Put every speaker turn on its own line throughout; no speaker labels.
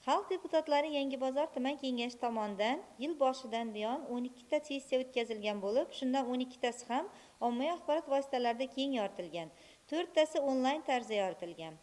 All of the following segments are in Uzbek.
Xalq deputatlari Yangibozor tuman kengashi tomonidan yil boshidan buyon 12 ta sessiya o'tkazilgan bo'lib, shundan 12 tasi ham ommaviy axborot vositalarida keng yoritilgan, 4 tasi onlayn tarzda yoritilgan.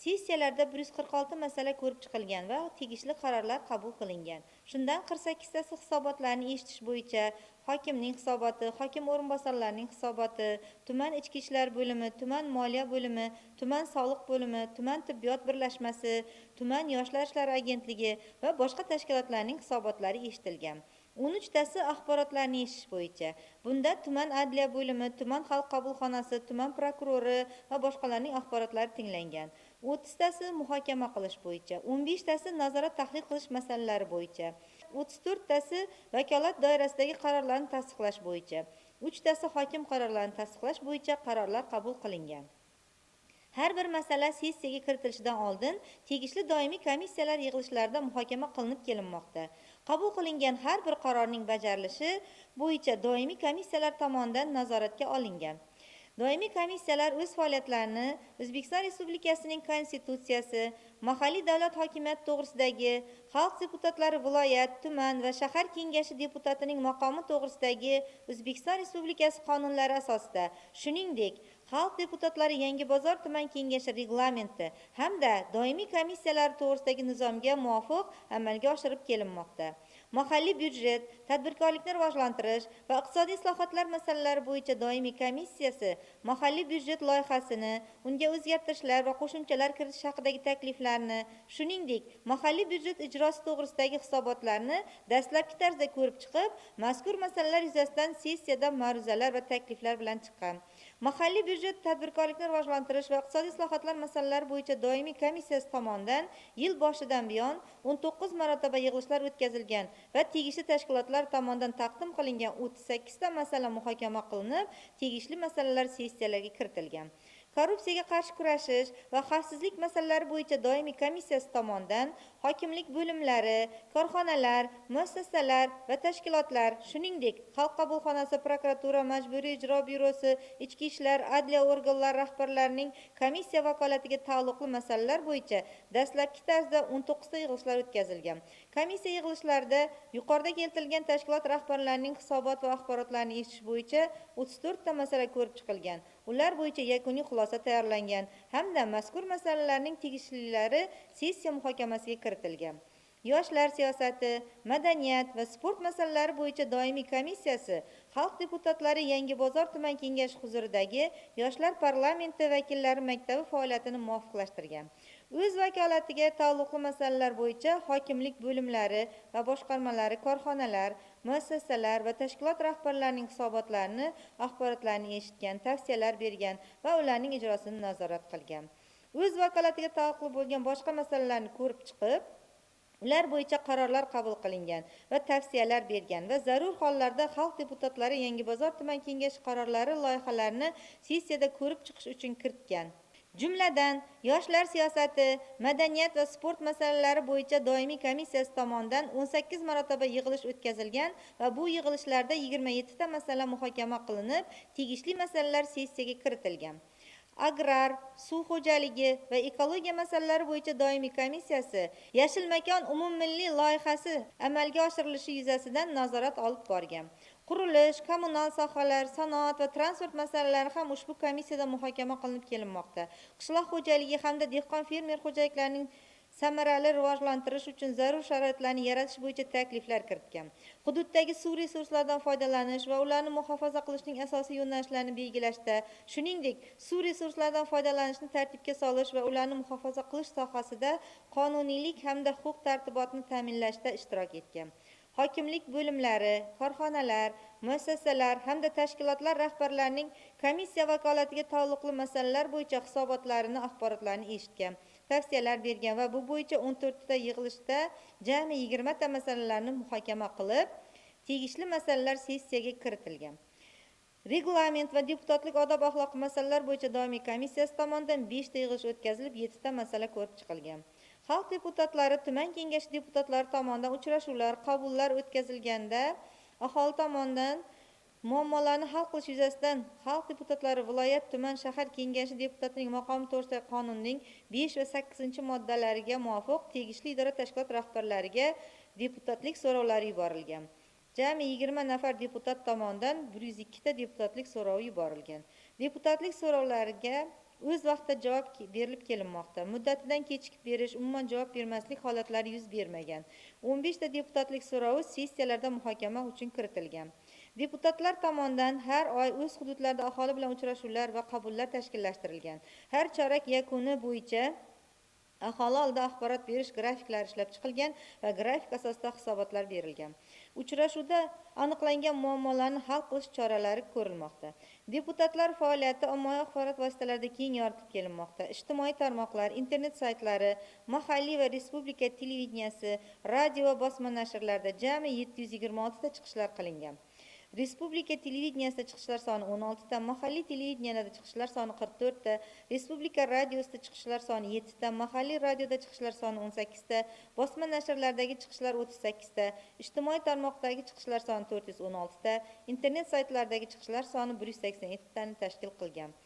Sessiyalarda 146 masala ko'rib chiqilgan va tegishli qarorlar qabul qilingan. Shundan 48 tasi hisobotlarni eshitish bo'yicha: hokimning hisoboti, hokim o'rinbosarlarining hisoboti, tuman ichki ishlar bo'limi, tuman moliya bo'limi, tuman soliq bo'limi, tuman tibbiyot birlashmasi, tuman yoshlar ishlari agentligi va boshqa tashkilotlarning hisobotlari eshitilgan. 13 tasi axborotlarni eshitish bo'yicha. Bunda tuman adliya bo'limi, tuman xalq qabulxonasi, tuman prokurori va boshqalarning axborotlari tinglangan. 30 tasi muhokama qilish bo'yicha, 15 tasi nazorat tahlil qilish masalalari bo'yicha, 34 tasi vakolat doirasidagi qarorlarni tasdiqlash bo'yicha, 3 tasi hokim qarorlarini tasdiqlash bo'yicha qarorlar qabul qilingan. Har bir masala sessiyaga kiritilishidan oldin tegishli doimiy komissiyalar yig'ilishlarida muhokama qilinib kelinmoqda. Qabul qilingan har bir qarorning bajarilishi bo'yicha doimiy komissiyalar tomonidan nazoratga olingan. Doimiy komissiyalar o'z faoliyatlarini O'zbekiston Respublikasining Konstitutsiyasi, mahalliy davlat hokimiyati to'g'risidagi, xalq deputatlari viloyat, tuman va shahar kengashi deputatining maqomi to'g'risidagi O'zbekiston Respublikasi qonunlari asosida, shuningdek, xalq deputatlari Yangibozor tuman kengashi reglamenti hamda doimiy komissiyalar to'g'risidagi nizomga muvofiq amalga oshirib kelinmoqda. Mahalliy byudjet, tadbirkorlikni rivojlantirish va iqtisodiy islohotlar masalalari bo'yicha doimiy komissiyasi mahalliy byudjet loyihasini, unga o'zgartirishlar va qo'shimchalar kiritish haqidagi takliflarni, shuningdek, mahalliy byudjet ijrosi to'g'risidagi hisobotlarni dastlabki tarzda ko'rib chiqib, mazkur masalalar yuzasidan sessiyada ma'ruzalar va takliflar bilan chiqqan. Mahalliy byudjet, tadbirkorlikni rivojlantirish va iqtisodiy islohotlar masalalari bo'yicha doimiy komissiyasi tomonidan yil boshidan buyon 19 marotaba yig'ilishlar o'tkazilgan va tegishli tashkilotlar tomonidan taqdim qilingan 38 ta masala muhokama qilinib, tegishli masalalar sessiyalarga kiritilgan. Korrupsiyaga qarshi kurashish va xavfsizlik masalalari bo'yicha doimiy komissiyasi tomonidan hokimlik bo'limlari, korxonalar, muassasalar va tashkilotlar, shuningdek, Xalq qabulxonasi, prokuratura, Majburiy ijro byurosi, ichki ishlar, adliya organlari rahbarlarining komissiya vakolatiga taalluqli masalalar bo'yicha dastlabki tarzda 19 ta yig'ilishlar o'tkazilgan. Komissiya yig'ilishlarida yuqorida keltirilgan tashkilot rahbarlarining hisobot va axborotlarini eshitish bo'yicha 34 ta masala ko'rib chiqilgan. Ular bo'yicha yakuniy xulosa tayyorlangan hamda mazkur masalalarning tegishlilari sessiya muhokamasiga kiritilgan. Yoshlar siyosati, madaniyat va sport masalalari bo'yicha doimiy komissiyasi xalq deputatlari Yangibozor tuman kengashi huzuridagi Yoshlar parlamenti vakillari maktabi faoliyatini muvofiqlashtirgan. O'z vakolatiga taalluqli masalalar bo'yicha hokimlik bo'limlari va boshqarmalari, korxonalar, muassasalar va tashkilot rahbarlarining hisobotlarini, axborotlarini eshitgan, tavsiyalar bergan va ularning ijrosini nazorat qilgan. O'z vakolatiga taalluqli bo'lgan boshqa masalalarni ko'rib chiqib, ular bo'yicha qarorlar qabul qilingan va tavsiyalar bergan va zarur hollarda xalq deputatlari Yangibozor tuman kengashi qarorlari loyihalarini sessiyada ko'rib chiqish uchun kiritgan. Jumladan, yoshlar siyosati, madaniyat va sport masalalari bo'yicha doimiy komissiyasi tomonidan 18 marotaba yig'ilish o'tkazilgan va bu yig'ilishlarda 27 ta masala muhokama qilinib, tegishli masalalar sessiyaga kiritilgan. Agrar, suv xo'jaligi va ekologiya masalalari bo'yicha doimiy komissiyasi Yashil makon umummilliy loyihasi amalga oshirilishi yuzasidan nazorat olib borgan. Qurilish, kommunal sohalar, sanoat va transport masalalari ham ushbu komissiyada muhokama qilinib kelinmoqda. Qishloq xo'jaligi hamda dehqon fermer xo'jaliklarining samarali rivojlantirish uchun zarur sharoitlarni yaratish bo'yicha takliflar kiritgan. Hududdagi suv resurslaridan foydalanish va ularni muhofaza qilishning asosiy yo'nalishlarini belgilashda, shuningdek, suv resurslaridan foydalanishni tartibga solish va ularni muhofaza qilish sohasida qonuniylik hamda huquq tartibotni ta'minlashda ishtirok etgan. Hokimlik bo'limlari, korxonalar, muassasalar hamda tashkilotlar rahbarlarining komissiya vakolatiga taalluqli masalalar bo'yicha hisobotlarini, axborotlarini eshitgan, tavsiyalar bergan va bu bo'yicha 14 ta yig'ilishda jami 20 ta masalalarni muhokama qilib, tegishli masalalar sessiyaga kiritilgan. Reglament va deputatlik odob axloq masalalar bo'yicha doimiy komissiyasi tomonidan 5 ta yig'ilish o'tkazilib, 7 ta masala ko'rib chiqilgan. Xalq deputatlari tuman kengashi deputatlari tomonidan uchrashuvlar, qabullar o'tkazilganda aholi tomonidan Muammolarni hal qilish yuzasidan xalq deputatlari viloyat, tuman, shahar kengashi deputatining maqomi to'g'risidagi qonunning 5 va 8-moddalariga muvofiq tegishli idora tashkilot rahbarlariga deputatlik so'rovlari yuborilgan. Jami 20 nafar deputat tomonidan 102 ta deputatlik so'rovi yuborilgan. Deputatlik so'rovlariga o'z vaqtida javob berilib kelinmoqda. Muddatidan kechikib berish, umuman javob bermaslik holatlari yuz bermagan. 15 ta deputatlik so'rovi sessiyalarda muhokama uchun kiritilgan. Deputatlar tomonidan har oy o'z hududlarida aholi bilan uchrashuvlar va qabullar tashkillashtirilgan. Har chorak yakuni bo'yicha aholi oldida axborot berish grafiklari ishlab chiqilgan va grafik asosida hisobotlar berilgan. Uchrashuvda aniqlangan muammolarni hal qilish choralari ko'rilmoqda. Deputatlar faoliyati ommaviy axborot vositalarida keng yoritib kelinmoqda. Ijtimoiy tarmoqlar, internet saytlari, mahalliy va respublika televideniyasi, radio va bosma nashrlarda jami 726 ta chiqishlar qilingan. Respublika televideniyasida chiqishlar soni 16 ta, mahalliy televideniyalarda chiqishlar soni 44 ta, respublika radiosida chiqishlar soni 7 ta, mahalliy radioda chiqishlar soni 18 ta, bosma nashrlardagi chiqishlar 38 ta, ijtimoiy tarmoqdagi chiqishlar soni 416 ta, internet saytlaridagi chiqishlar soni 187 tani tashkil qilgan.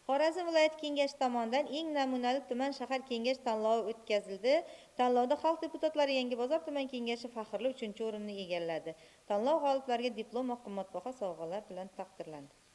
Xorazm viloyat kengashi tomonidan eng namunali tuman shahar kengash tanlovi o'tkazildi. Tanlovda xalq deputatlari Yangibozor tuman kengashi faxrli 3-o'rinni egalladi. Tanlov g'oliblariga diplom va qimmatbaho sovg'alar bilan taqdirlandi.